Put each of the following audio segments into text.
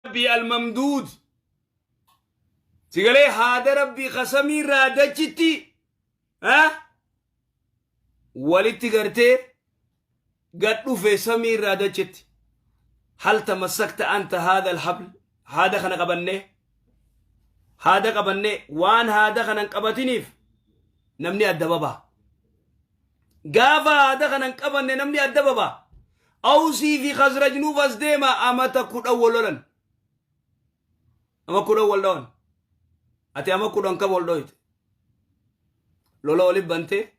Rabbii almamduud sigalee haada Rabbii ka samiirraa dachitti walitti gartee gad dhufe samiirraa dachitti. Hal tamassakta anta haadha alhabl? Haada kana qabannee, haada qabannee, waan haada kana hin qabatiniif namni adda babaa. Gaafa haada kana hin qabanne namni adda babaa. Awsii fi Khazraj nuuf as deema, amata 10 wal lolan. Ama 10 wal dhawan. Ati ama 10 kam wal dhoyte? Lola waliif bantee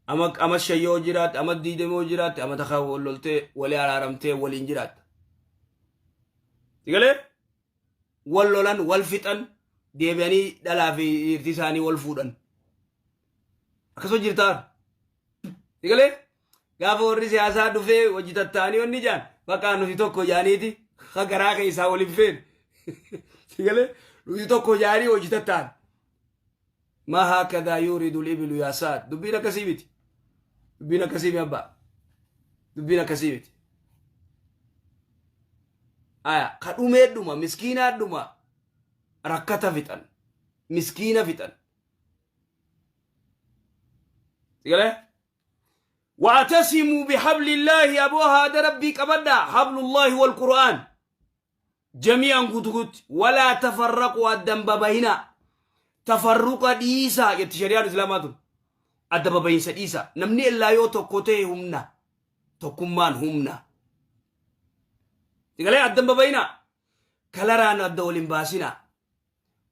ama 5 yoo jiraatte, ama 20 yoo jiraatte, ama takka wal loltee walii araaramtee waliin jiraatta. Sigalee wal lolan, wal fixan, deebi'anii dhalaa fi dhiirtii isaanii wal fuudhan. Akkasuma jirtaa. Sigalee gaafa warri siyaasaa dhufee hojii tatta'anii wanni jaan bakka nuti tokko jaaniiti ka garaa keessaa waliin feene. Sigalee nuti tokko jaanii hojii tatta'an. Maa haakadaa yuuridu ibilu yaa sa'ad, dubbiin akkasii miti. Dubbiin akkasii mi abbaa? Dubbiin akkasii miti. Aya, ka dhumee dhuma, miskiinaa dhuma, rakkata fixan, miskiina fixan. Sigalee? واعتصموا بحبل الله، أبو هذا ربي قبدا، حبل الله والقرآن جميعا قلت ولا تفرقوا، الدم ببينا تفرق ديسا جت شريعة الإسلام adda babayinsa dhiisa. Namni illaa yoo tokko ta'e humna, tokkummaan humna. Sigalee addan babayina, kalaraan adda waliin baasina,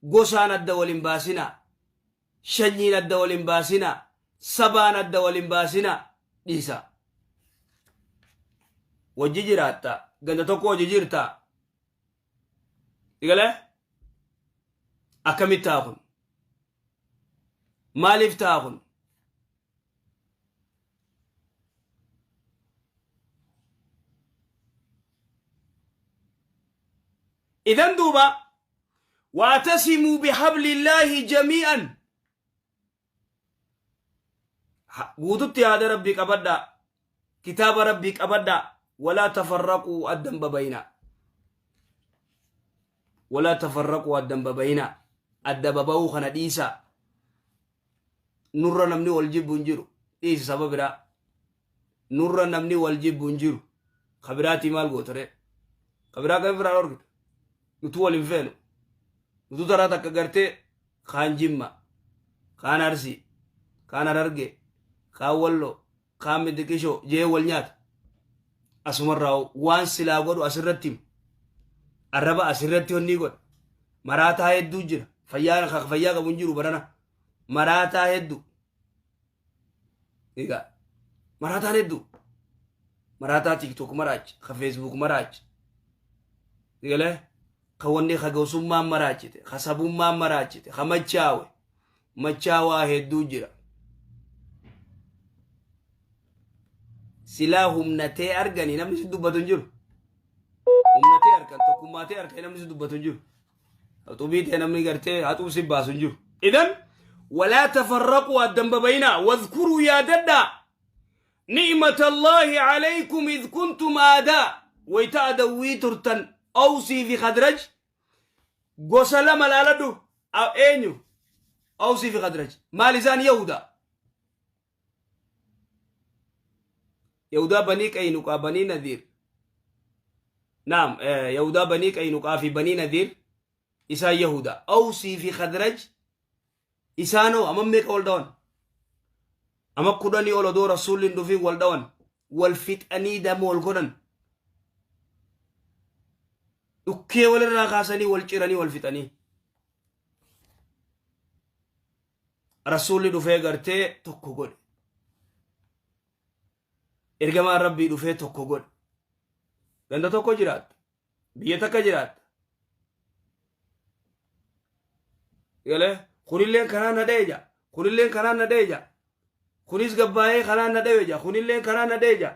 gosaan adda waliin baasina, shanyiin adda waliin baasina, sabaan adda waliin baasina dhiisa. Wajji jiraatta, ganda tokko wajji jirta. Sigalee akkamitti ta'a kun? Maaliif ta'a kun? Idan duuba واعتصموا بحبل الله جميعا guututti yaada Rabbii qabadhaa, kitaaba Rabbii qabadhaa. ولا تفرقوا, addan babayinaa. ولا تفرقوا, addan babayinaa. Adda baba'uu kana dhiisaa. Nurra namni wal jibbu hin jiru, dhiisi saba biraa. Nurra namni wal jibbu hin jiru. Ka biraatii maal gootare? Ka biraa kan biraa dhorkita. Nutu wal hin feenu. Nutu taraa takka gartee kaan Jimma, kaan Arsii, kaan Hararge, kaan Walloo, kaan Midiqishoo jee wal nyaata. Asumarraa waan silaa godhu asirratti himu. Arraba asirratti honnii godha. Maraataa hedduu jira. Fayyaa fayyaa qabu hin jiru barana. Maraataa hedduu. Egaa maraataan hedduu. Maraataa TikTok maraachi, ka Facebook maraachi. Egalee ka wanni ka gosummaan maraachite, ka sabummaan maraachite, ka machaawe. Machaawaa hedduu jira. Silaa humnatee arganii namni si dubbatu hin jiru. Humnatee argan, tokkummaatee arganii namni si dubbatu hin jiru. Xubii ta'e namni gartee haxuu si baasu hin jiru. إذن ولا تفرقوا, addan babayinaa. واذكروا, yaadadhaa, نعمة الله عليكم إذ كنتم أعداء, wayta adawwii turtan. Awsii fi Khadraj gosa lama laaladhu. Eenyu Awsii fi Khadraj? Maal isaan? Yahuda, Yahudaa Banii Qaynuqaa, Banii Nadiir. Naam, Yahudaa Banii Qaynuqaa fi Banii Nadiir isaan Yahuda. Awsii fi Khadraj isaanoo amma meeqa wal dhawan? Amma 10 ol odoo Rasuulli hin dhufin wal dhawan, wal fixanii dama wal godhan, dhukkee walirraa kaasanii wal ciranii wal fixanii. Rasuulli dhufee gartee tokko godhe. Ergamaan Rabbii dhufee tokko godhe. Ganda tokko jiraatta, biyya takka jiraatta. Galee kunilleen kanaan na dha'e jaa, kunilleen kanaan na dha'e jaa, kunis gabbaa'ee kanaan na dha'e jaa, kunilleen kanaan na dha'e jaa.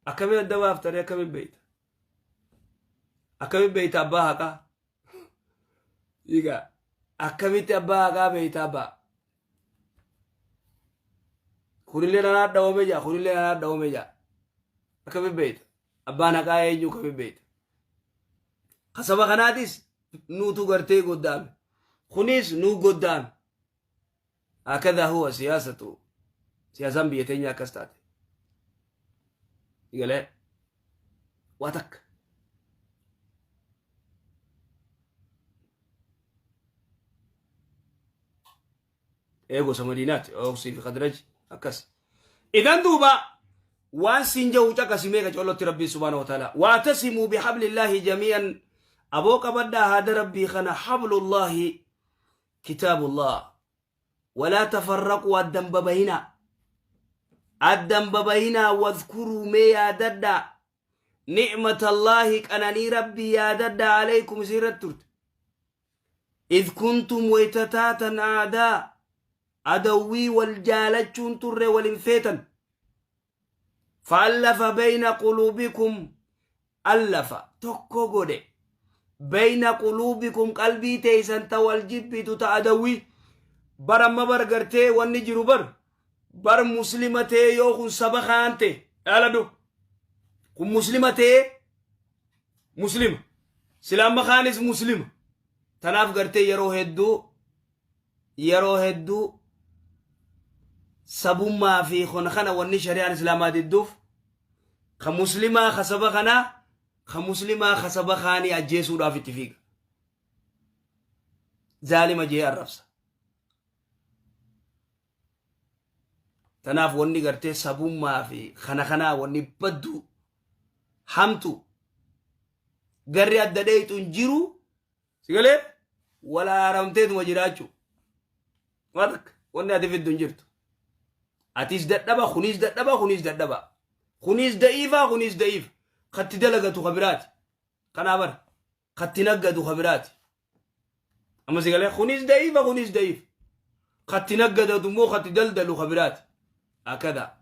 Akkamiin adda baaftanii? Akkamiin beeyta? Akkamiin beeyta abbaa haqaa? Egaa akkamitti abbaa haqaa beeyta abbaa? Kunillee nanaa dhawame jaa, kunillee nanaa dhawame jaa. Akkamiin beeyta? Abbaan haqaa eenyu kami beekta? Ka saba kanaatis nuutu gartee goddaame. Kunis nuu goddaame. Hakadha huwa siyaasatu. Siyaasaan biyya teenya akkas taate. Galee waa takka. Ee gosa Madiinaati. Ooksii fi Khadraj akkas. Idan duuba waan siin jahu caqasi meeqa collotti Rabbiin subhaanahu wa ta'ala. Waatasimuu bihablillaahi jamii'an aboo qabadhaa haada Rabbii kana hablullaahi kitaabullah. Walaa tafarraquu addan babayinaa. Addan babayinaa wadhkuruu mee yaadadhaa. Ni'matallaahi qananii Rabbii yaadadhaa alaykum isin irratti turte. Idh kuntum wayta taatan aadaa adawwii wal jaalachuun turre wal hin feetan. Fa'allafa bayna quluubikum allafa tokko godhe. Bayna quluubikum qalbii teeysan ta wal jibbitu ta adawwii. Bar amma bar gartee wanni jiru bar bar muslima ta'ee yoo kun saba kaan ta'e dhaaladhu. Kun muslima ta'ee muslima. Sila amma kaanis muslima. Tanaaf gartee yeroo hedduu yeroo hedduu sabummaa fi kana kana wanni shari'aan islaamaa didduuf ka muslimaa ka saba kanaa ka muslimaa ka saba kaanii ajjeesuudhaaf itti fiiga. Zaalima jee arrabsa. Tanaaf wanni gartee sabummaa fi kana kanaa wanni badduu hamtu garri adda dheeyxu hin jiru si galee wal aaramteetuma jiraachuu. Waan takka wanni ati fiddu hin jirtu. Atis dadhaba kunis dadhaba kunis dadhaba. Kunis da'iifaa kunis da'iifa. Katti dalagatu ka biraati. Kanaa bara. Katti naggadu ka biraati. Amma si galee kunis da'iifa kunis da'iifa. Katti naggadatu immoo katti daldalu ka biraati. Akkada.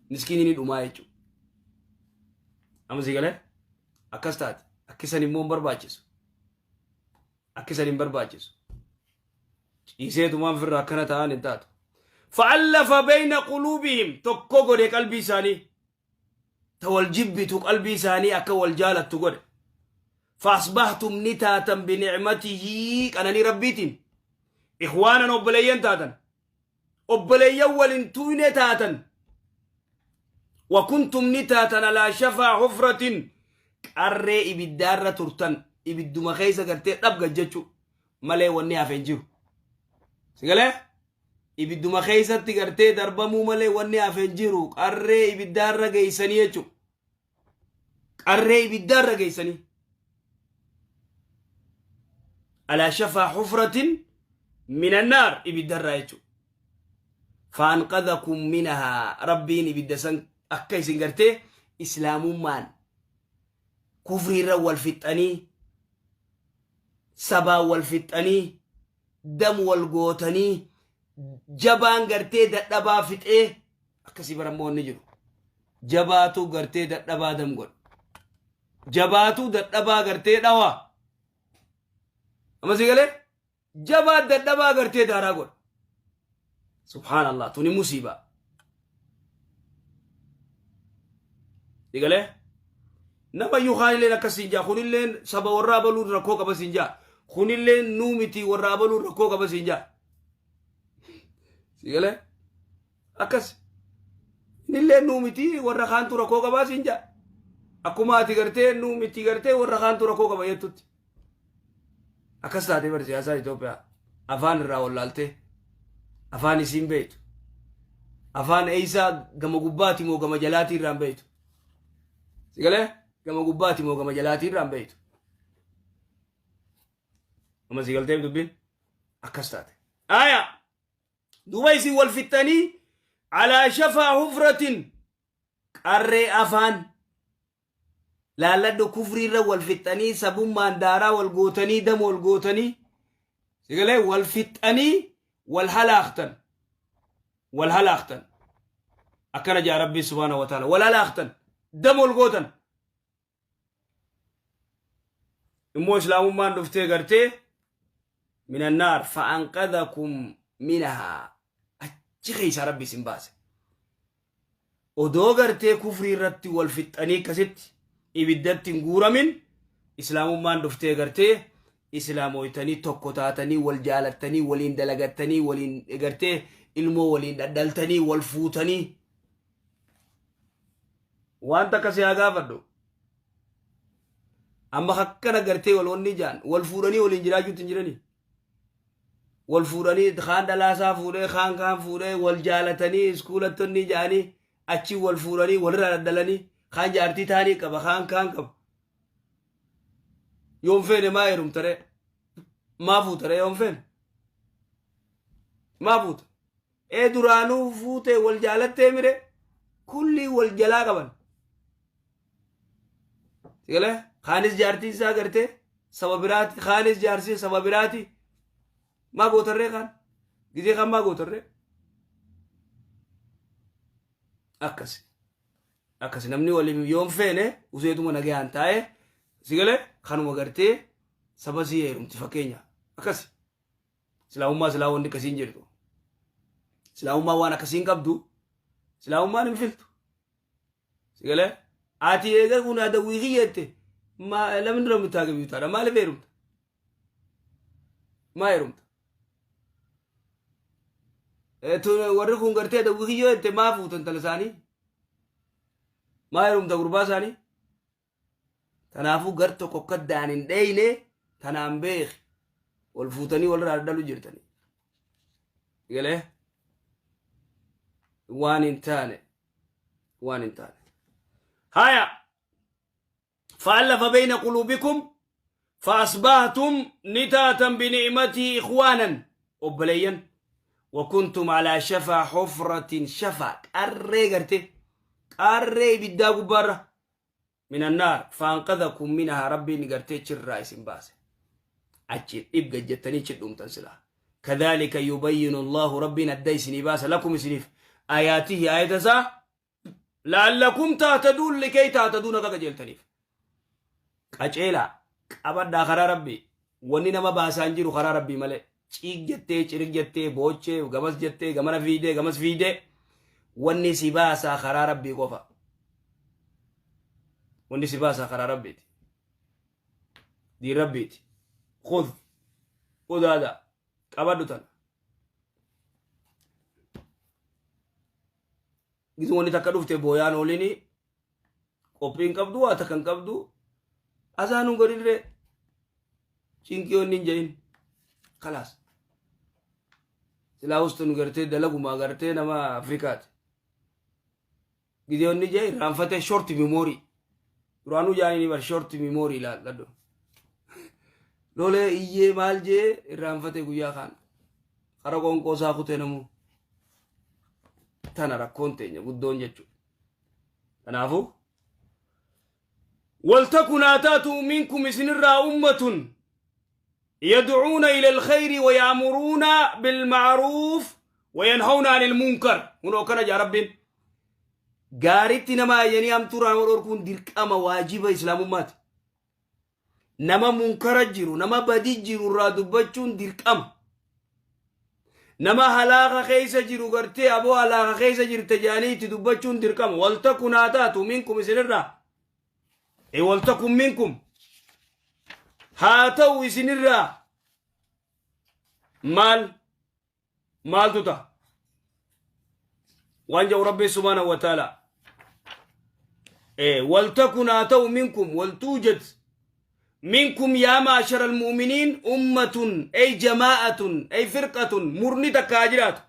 Miskiinni ni dhumaa jechuudha. Amma si galee akkas taate akkisan immoo hin barbaachisu. Akkisan hin barbaachisu. Ciiseetumaan firra akkana ta'an hin taatu. Fa'allafa bayna quluubihim tokko godhe qalbii isaanii. Ta wal jibbitu qalbii isaanii akka wal jaalattu godhe. Faasbahtum ni taatan binicmatihi qananii rabbiitiin. Ikhwaanan obboleeyyan taatan. Obboleeyyan wal hin tuuyne taatan. Wa kuntum ni taatan alaa shafaa hufratin qarree ibiddaarra turtan ibidduma keessa gartee dhabgan jechuu malee wanni hafe hin jiru. Sigalee? Ibidduma keessatti gartee darbamuu malee wanni hafe hin jiru qarree ibiddaarra geessanii jechuudha. Qarree ibiddaarra geessanii. Alaa shafaa hufratin minannaar ibiddarraa jechuudha. Faanqadakum minahaa rabbiin ibidda san akka isin gartee islaamummaan kufriirra wal fixxanii sabaan wal fixxanii dam wal gootanii jabaan gartee dadhabaa fixee akkasii barammoo inni jiru. Jabaatu gartee dadhabaa dam godha. Jabaatu dadhabaa gartee dhawaa. Amma si galee jabaa dadhabaa gartee daaraa godha. Subhaanallah tuni musiibaa. Si galee nama iyyuu kaanilleen akkas siin jaa kunilleen saba warraa baluun rakkoo qaba siin jaa kunilleen nuu miti warraa baluun rakkoo qaba siin jaa. Si galee akkas innillee nuu miti warra kaantu rakkoo qabaa siin jaa. Akkuma ati gartee nuu miti gartee warra kaantu rakkoo qaba jettutti. Akkas taatee bar siyaasaan Itoophiyaa afaan irraa wallaaltee afaan isiin beektu afaan eeysaa gama gubbaati moo gama jalaatii irraan beektu. Sigalee gama gubbaati moo gama jalaatii irraan beektu. Amma sigalteef dubbiin akkas taate. Aya duuba isin wal fixxanii alaa shafaa hufratin qarree afaan laalladhu kufriirra wal fixxanii sabummaan daaraa wal gootanii dama wal gootanii sigalee wal fixxanii wal halaaktan wal halaaktan akkana jaa rabbii subhaanahu wa ta'ala wal halaaktan dama wal gootan immoo islaamummaan dhuftee gartee minannaar fa'anqadakum minahaa achi keessaa rabbi isin baase odoo gartee kufrii irratti wal fixxanii akkasitti Ibiddatti hin guuramin islaamummaan dhuftee gartee islaamooytanii tokko taatanii wal jaalattanii waliin dalagattanii waliin gartee ilmoo waliin dhadhaltanii wal fuutanii waan takka si haa gaafadhu. Amma akkana gartee wal wanni jaan wal fuudhanii waliin jiraachuutti hin jiranii. Wal fuudhanii kaan dhalaasaa fuudhee kaan kaan fuudhee wal jaalatanii iskuulattonni ja'anii achi wal fuudhanii walirraa dhadhalanii kaan jaartii taanii qaba kaan kaan qaba. Yoon feene maa heerumtaree? Maa fuutaree yoon feene? Maa fuuta? Ee duraanuu fuutee wal jaalattee mire kullii wal jalaa qaban. Sigalee kaanis jaartiin isaa gartee saba biraati kaanis jaarsiin saba biraati maa gootarree kaan gizee kaan maa gootarree akkasi akkasi namni waliin yoon feene useetuma nagayaan taa'ee sigalee kanuma gartee saba sii heerumti fakkeenya akkasi. Islaamummaa silaa wanni akkasii hin jirtu. Islaamummaa waan akkasii hin qabdu. Islaamummaan hin filtu. Sigalee ati eega kun adawwii kiyya jette namni dura mutaa gabiitaadha. Maaliif heerumta? Maa heerumta? Warri kun gartee adawwii kiyya jette maa fuuta intala isaanii? Maa heerumta gurbaa isaanii? Tanaafuu gar tokko akka daan hin dheeyne tanaan beeki. Wal fuutanii walirraa dhalu jirtanii. Galee waan hin taane waan hin taane. Haya فألف بين قلوبكم فأصبحتم نتاتا بنعمته إخوانا obboleeyyan وكنتم على شفا حفرة شفا qarree garte qarree ibiddaa gubbaarra من النار فأنقذكم منها rabbiin gartee chirraa isin baase achi dhibga jettanii chi dhumtan silaa. كذلك يبين الله rabbiin adda isinii baasa لكم isiniif آياته aayata isaa لعلكم تهتدون لكي تهتدون akka qajeeltaniif. Qaceelaa qabadhaa karaa rabbii. Wanni nama baasaan jiru karaa rabbii malee ciig jettee cirig jettee boochee gamas jettee gamana fiidee gamas fiidee wanni si baasaa karaa rabbii qofa. Wanni si baasaa karaa rabbiiti, diin rabbiiti. خذ خذ هذا qabadhu tana. Gizu wanni takka dhufte booyaan oolini qophiin qabdu waa takka hin qabdu asaanuun godhirree cinqii wanni hin jedhin خلاص. Silaa ustun gartee dalagumaa gartee nama Afrikaati. Gizee wanni jee irraanfatee short memory duraanuu jaanii bar short memory ilaalladhu lolee iyyee maal jee irraanfatee guyyaa kaan qara qoonqoo isaa kutee namuu tana rakkoon teenya guddoon jechuudha. Kanaafuu ولتكن haa taatu منكم isinirraa أمة يدعون إلى الخير ويأمرون بالمعروف وينهون عن المنكر. Kunoo kana jaa rabbiin gaaritti nama ayyanii hamtuurraa nama dhorkuun dirqama waajiba islaamummaati. Nama munkara jiru nama badii jiru irraa dubbachuun dirqama. Nama halaaka keessa jiru gartee aboo halaaka keessa jirte jedhanii itti dubbachuun dirqama. ولتكن haa taatu منكم isinirraa e ولتكن منكم haa ta'u isinirraa maal maaltu ta'a waan jedhu rabbi سبحانه وتعالى ولتكن haa ta'u منكم ولتوجد منكم يا معشر المؤمنين أمة أي جماعة أي فرقة murni takka haa jiraatu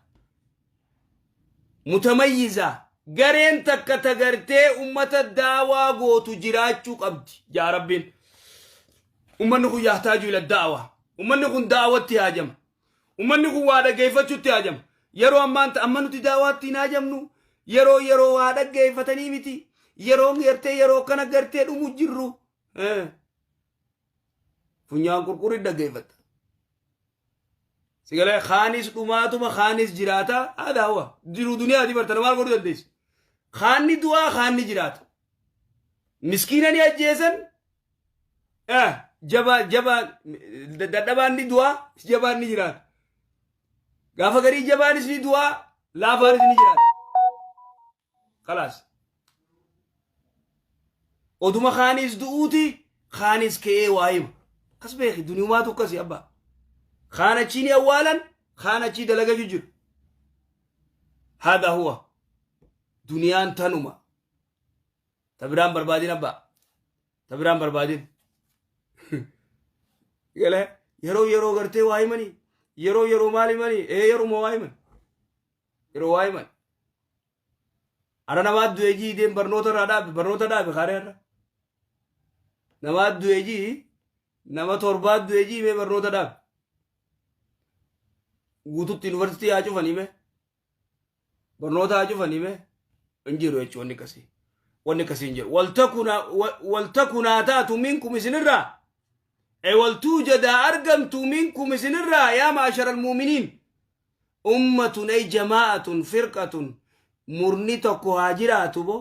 متميزة gareen takka tagartee ummata daawaa gootu jiraachuu qabdi jaa rabbiin. Ummanni kun يحتاج إلى الدعوة. Ummanni kun daawatti haajama. Ummanni kun waa dhaggeeffachuutti haajama. Yeroo ammaan amma nuti daawaatti hin haajamnu yeroo yeroo waa dhaggeeffatanii miti. Yeroo gartee yeroo kana gartee dhumu jirru funyaan qurqurri dhaggeeffatta. Sigalee kaanis dhumaatuma kaanis jiraata aadaa huwa jiru duniyaati bartana maal godhuu dandeessu. Kaanni du'aa kaanni jiraata. Miskiina ni ajjeesan jabaa jabaa dadhabaan ni du'aa jabaan ni jiraata. Gaafa garii jabaanis ni du'aa laafaanis ni jiraata. خلاص. Oduma kaanis du'uuti, kaanis ka'ee waa hima. Akkas beeki, duniyumaatu akkasi abbaa. Kaan achii ni awwaalan, kaan achii dalagachuu jiru. Haadha huwa. Duniyaan tanuma. Ta biraan barbaadin abbaa. Ta biraan barbaadin. Galee yeroo yeroo gartee waa himanii, yeroo yeroo maal himanii, ee yeruma waa himan. Yeroo waa himan. Ara namaa du'ee jii deem barnoota irraa dhaabe, barnoota dhaabe kaaree irra. Namaa du'ee jii, nama torbaa du'ee jii mee barnoota dhaabe. Guututti yuunivarsiitii haa cufanii mee. Barnoota haa cufanii mee. Hin jiru jechuun wanni akkasii. Wanni akkasii hin jiru. Waltakun haa taatu minkum isinirraa. E waltuujadaa argamtu minkum isinirraa yaa ma'ashara almuuminiin. Ummatun ay jamaa'atun firqatun, murni tokko haa jiraatu bo.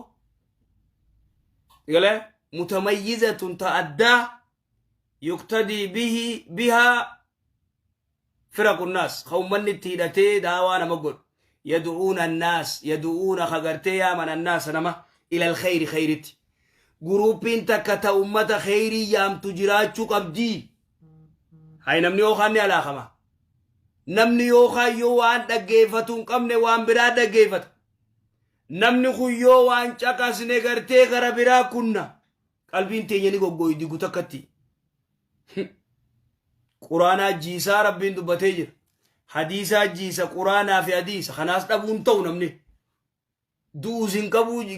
Galee mutamayyizatun ta addaa, yuqtadii bihi bihaa firaqun naas, ka ummanni itti hidhatee daawaa nama godhu, yad'uuna annaas, yad'uuna ka gartee yaaman, annaasa nama, ila alkhayri khayritti. Guruupiin takka ta ummata khayrii yaamtu jiraachuu qabdii. Hay namni yookaan ni alaakama. Namni yookaan yoo waan dhaggeeffatu hin qabne waan biraa dhaggeeffata. Namni kun yoo waan caqasne gartee gara biraa kunna. Qalbiin teenya ni goggoydi gutakkatti. Quraanaa jiisaa Rabbiin dubbatee jira. Hadiisaa jiisa, quraanaa fi hadiisa. Kanaas dhabuun ta'u namni. Du'uus hin qabu.